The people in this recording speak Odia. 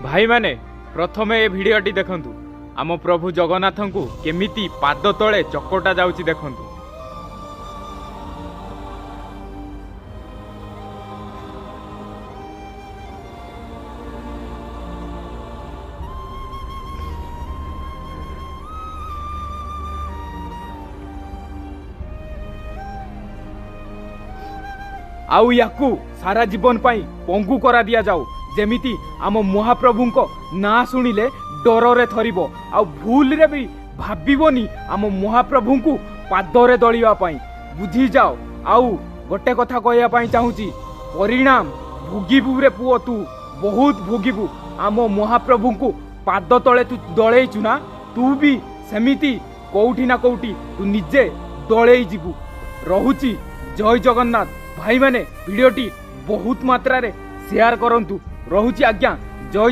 ଭାଇମାନେ, ପ୍ରଥମେ ଏ ଭିଡ଼ିଓଟି ଦେଖନ୍ତୁ। ଆମ ପ୍ରଭୁ ଜଗନ୍ନାଥଙ୍କୁ କେମିତି ପାଦ ତଳେ ଚକଟା ଯାଉଛି ଦେଖନ୍ତୁ। ଆଉ ୟାକୁ ସାରା ଜୀବନ ପାଇଁ ପଙ୍ଗୁ କରା ଦିଆଯାଉ, ଯେମିତି ଆମ ମହାପ୍ରଭୁଙ୍କ ନାଁ ଶୁଣିଲେ ଡରରେ ଥରିବ ଆଉ ଭୁଲରେ ବି ଭାବିବନି ଆମ ମହାପ୍ରଭୁଙ୍କୁ ପାଦରେ ଦଳିବା ପାଇଁ। ବୁଝିଯାଅ। ଆଉ ଗୋଟେ କଥା କହିବା ପାଇଁ ଚାହୁଁଛି, ପରିଣାମ ଭୋଗିବୁ ରେ ପୁଅ, ତୁ ବହୁତ ଭୋଗିବୁ। ଆମ ମହାପ୍ରଭୁଙ୍କୁ ପାଦ ତଳେ ତୁ ଦଳେଇଛୁ ନା, ତୁ ବି ସେମିତି କୋଉଠି ନା କୋଉଠି ତୁ ନିଜେ ଦଳେଇ ଯିବୁ। ରହୁଛି, ଜୟ ଜଗନ୍ନାଥ। ଭାଇମାନେ, ଭିଡ଼ିଓଟି ବହୁତ ମାତ୍ରାରେ ସେୟାର କରନ୍ତୁ। ରହୁଛି ଆଜ୍ଞା, ଜୟ।